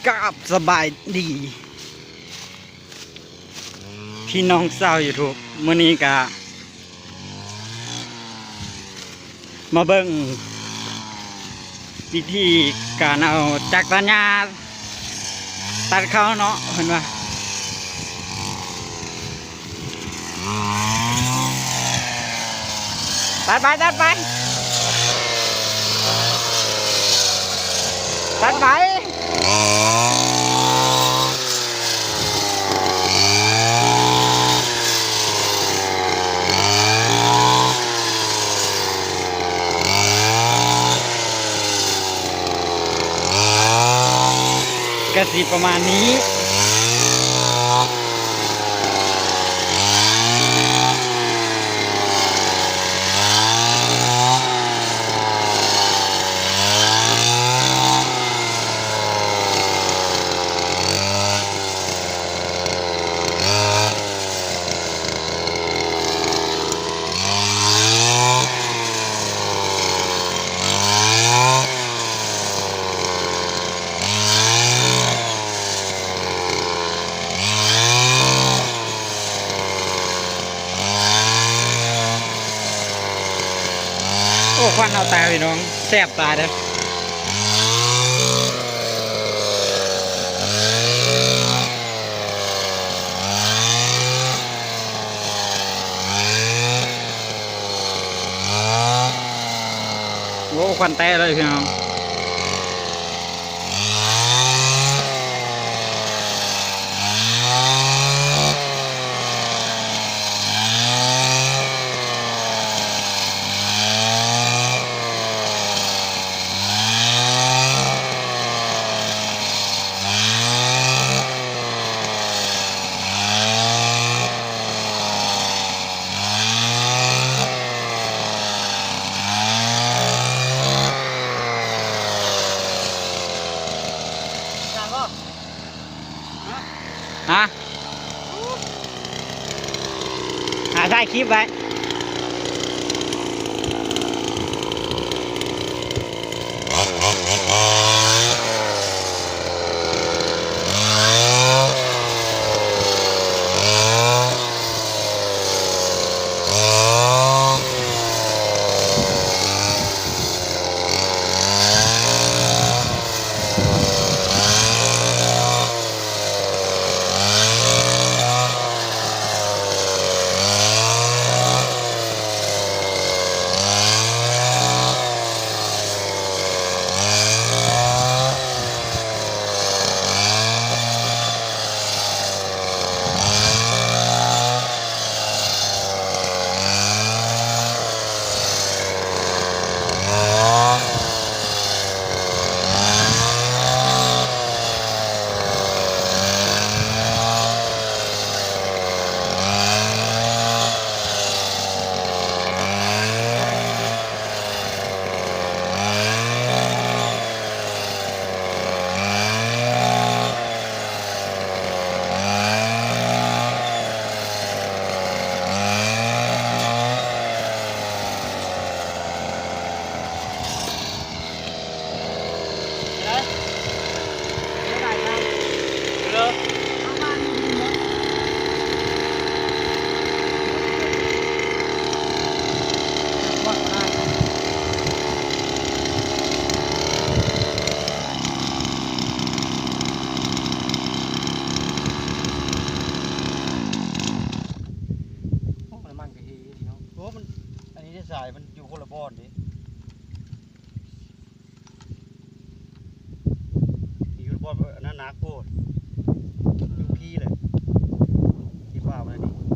ກາບສະບາຍດີພີ່ນ້ອງຊາວຢູທູບ ມື້ນີ້ກະມາເບິ່ງວິທີການເອົາຈັກຕັດຫຍ້າຕັດເຂົ້າເນາະ ເພິ່ນວ່າ ຕັດໄປ ຕັດໄປ ຕັດໄປ ກະຊິປະມານນີ້. ໂອ້ ຄວັນເອົາຕາພີ່ນ້ອງ ແສບຕາເດີ້. ໂອ້ ຄວັນແຕ້ເລີຍພີ່ນ້ອງ. ຮະ ຫາຖ່າຍຄລິບໄວ້. ໂອ້ ນ້ຳມັນກະເຮເນາະ. ໂອ້ ມັນ ອັນນີ້ເດ້ ສາຍມັນຢູ່ຄົນລະບ່ອນເດ້. ຢູ່ບ່ອນອັນນັ້ນໜັກໂພດ ຢູ່ພີ້ແຫຼະ ທີ່ວ່າມັນນີ້.